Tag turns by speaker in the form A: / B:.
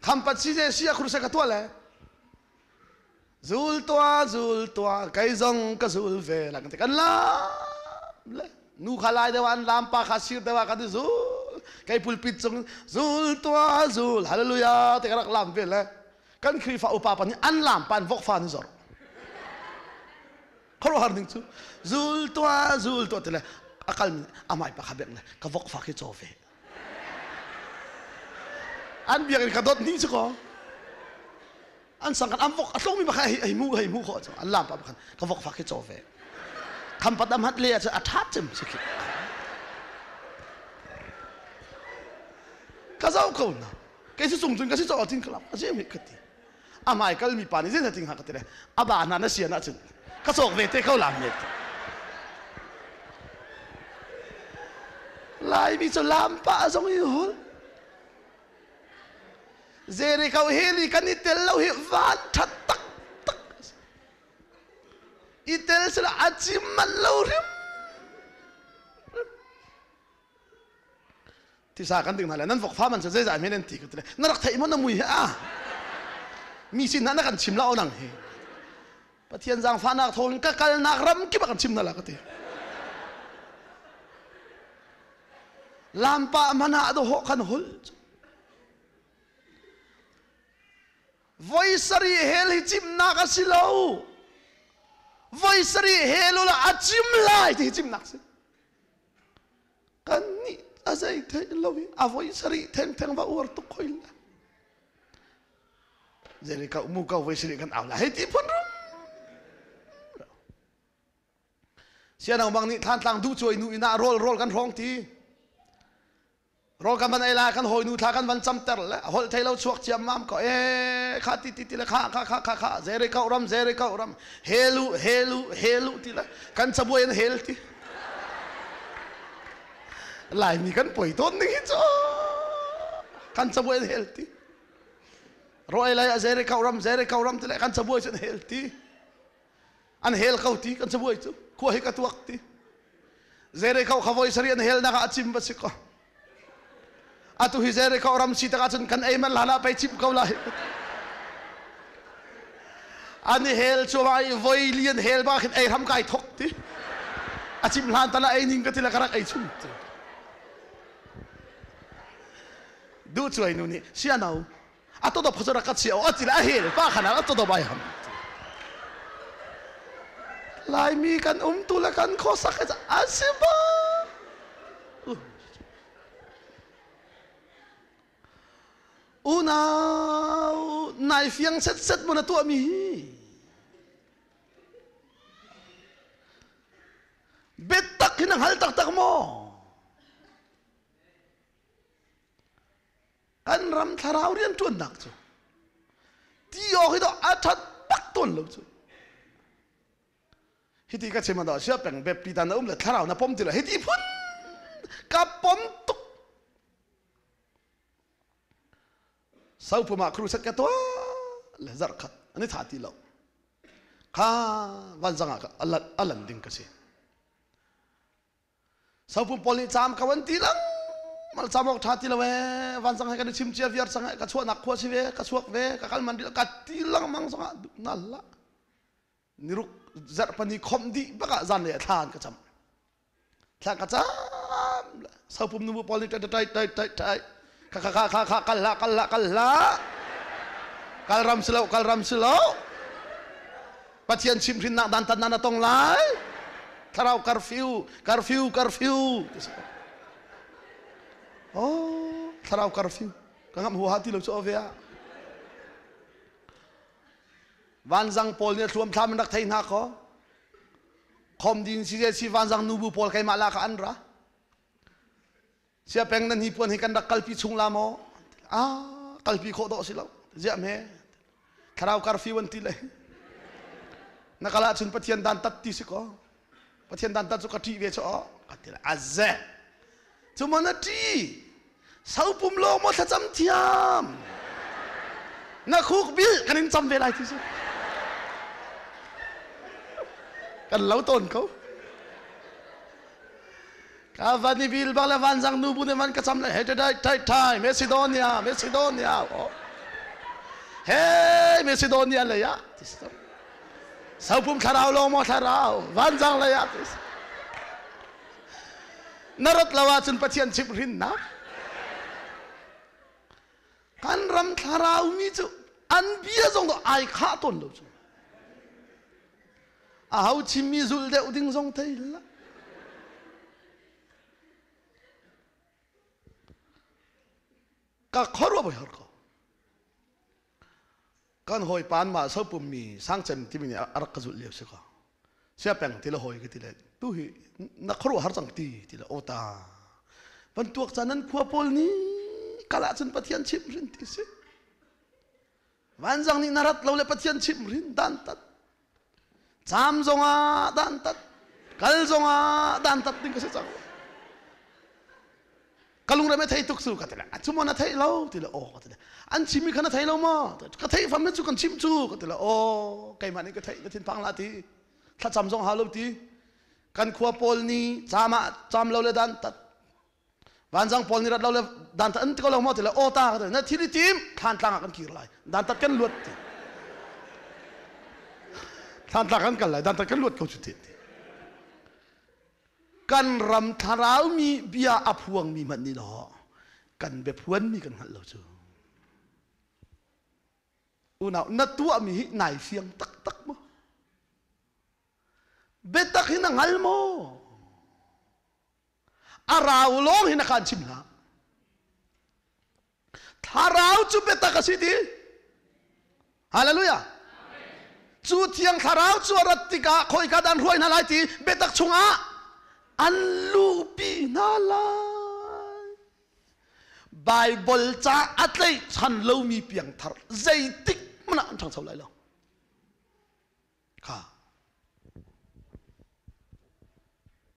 A: Khampat si ze si a khurse ka tua le. Zul tua zul tua kei zong ka zul ve la kan ti kan lam le nu kha lai deuh an lam pa kha sir deuh ah kan ti zul kei pulpit cung zul tua zul hallelujah te ka rak lam ve le kan Khrihfa upa pa nih an lam pa an vok fa an zor khuaruahhar ding cu zul tua zul tua ti le a kal mi amai pa kha bek le ka vok fa khi caw ve an biak in ka dot ni cu ko an sang kan an vok a tlong mi bakha hei mu hei mu kho chu an lam pa bakhan ka vok fa khi caw ve kham pat am hat le a tha cem si khi ka zau ko na kei si cung cun ka si caw tin ka lam a jem hi ka ti a hmai kal mi pa nih zei ting ha ka ti le a ba hna na sian ahcun ka cawk ve te ko lam ne Laimi cu lam pa zong i hul Jericho heli kan i tel lo hi van that tak tak i tel sila a cim man lo hrim Tisa kan ding hna le nan vok fa man cu zeizah men an ti ka ti le na rak theih maw na mui hi a mi sin na kan chim la nang hi Pathian zaangfahnak thawngin ka kalnak ram kip ah kan chim na la ka ti lampa mana do ho kan hul voi sari hel hi chimnak a si lo voi sari hel ula a chim lai ti hi chimnak si Kan nih a zei theih lo i a voi sarih thengtheng va uar tuk hoi la. Zeri ka mu ko voi sarih kan au la hei ti phun rum. Sianang bang nih thlantlang duh cuai nu ina rawl rawl kan hrawng ti. Rawl kan van ei la kan hawi nu thla kan van camter le holh thei lo chuak ciam mam ko e kha ti ti ti le kha kha kha kha kha zeri ko ram zeri ko ram helu helu helu ti le kan cabuai an hel ti. Laimi kan poi tawn ning hi cu kan cabuai an hel ti rawi lai a Jericho ram Jericho ram ti le kan cabuai cu an hel ti an hel ko ti kan cabuai cu khua hi ka tuak ti Jericho kha voi sarih an hel nak ah a cim va si ko atu hi Jericho ram si tak ahcun kan ei man hlan ah pei cim ko lai an i hel cuahmah i voi li an hel ba khin ei hram kai thok ti a cim hlan tal ah ei ning ka ti le ka rak ei chung ti duh cuai nu nih siano a to dop kha rak ka chia a ti le a hel pa khan a to dop ai ham Laimi kan um tu le kan khuasak a si ba Unau nai fiang setset maw na tuahmi hi? Biatak hi na hngal taktak maw? Kan ram thlarau rianṭuannak cu ti awk hi to a ṭhat bak tawn lo cu. Hiti ka chim ah sia peng biapi ta na um le thlarau na pom ti lo hiti phun ka pom tuk Sopum ah crusade ka tuah le zarh khat an i tha ti lo. Kha vanzang ah a lan ding ka si. Sopum pawl nih caam ka van ti lang mal caam awk tha ti lo ee vanzang he kan i chim cia viar sang ka chuahnak khua si ve ka chuak ve ka kal man ka ti lengmang zongah nal la niruk zarh pani khom dih bak ah zan le thla an ka cam thla ka cam sopum nu pawl nih tai tai tai tai tai kha kha kha kha kha kal hlah kal hlah kal hlah kal ram si lo kal ram si lo Pathian chimhrinnak dan tan na tong lai thlarau curfew curfew curfew oh thlarau curfew ka ngam huha ti lo chu ove ah vanzang pawl nih thluam thlam in rak thei hna ko khom din si si vanzang nubu pawl keimah la ka an ra sia peng nan hi puan hi kan rak kalpi chung la maw ah kalpi khawh dawh si lo ziah me thlarau curfew an ti le na kal ahcun pathian dan tat ti si ko pathian dan tat cu ka ṭih ve cu ka ti le aze cu maw na ṭih sopum lawng maw thlacam thiam na khuk bil kan in cam ve lai ti si kan lo tawn ko ka van i bil bak le vanzang nu bu ne man ka cam le he tai tai tai Macedonia Macedonia oh. Hey Macedonia lei ah ti si Sopum thlarau lawng maw thlarau vanzang lei ah ti si. Na rat lo ahcun Pathian chimhhrinnak kan ram thlarau mi cu an bia zong ai khah tawn lo cu. A ho chimmi zulh deuh ding zong thei hlah. Ka khuaruah har ko. Kan hawi pan ma so pummi sangcem timi nih a rak ka zulh lio si ko. Sia peng ti le hawi ka ti le tu hi na khuaruah har cang ti ti le ota. Van tuak caan nan khua pawl ni kal ahcun Pathian chimh hrin ti si. Vanzang nih na rat lo le Pathian chimh hrin dan tat. Caam zongah dan tat. Kal zongah dan tat ding ka si cang. Ka lungre thei tuk su ka ti le a cu maw na theih lo ti le aw ka ti le an chimmi kha na thei lo maw ka theih fam cu kan chim cu ka ti le aw keimah nih ka theih na thinphang la ti thlacam zong hau lo ti kan khua pawl nih caam ah caam lo le dan tat Vanzang pawl nih rat lo le dantat an ti ko lo maw ti le aw ta ka ti na thil i tim thlantlang ah kan kir lai dantat kan luat ti thlantlang kan kal lai dantat kan luat ko cu ti kan ram thlarau mi bia a phuang mi hmanh nih law kan biaphuan mi kan hngalh lo cu unau na tuah mi hi nai fiang taktak maw biatak hi na hngal maw A rau lawng hin a kan chim hlah. Thlarau cu biatak a si ti. Hallelujah. Cu thiang thlarau cu a rat tikah khoika dah an hruai hna lai ti biatak chungah an luhpi hna lai. Bible ca a tlaihchan lomi piangthar zeitik hmanh ah an ṭhangcho lai lo. Kha.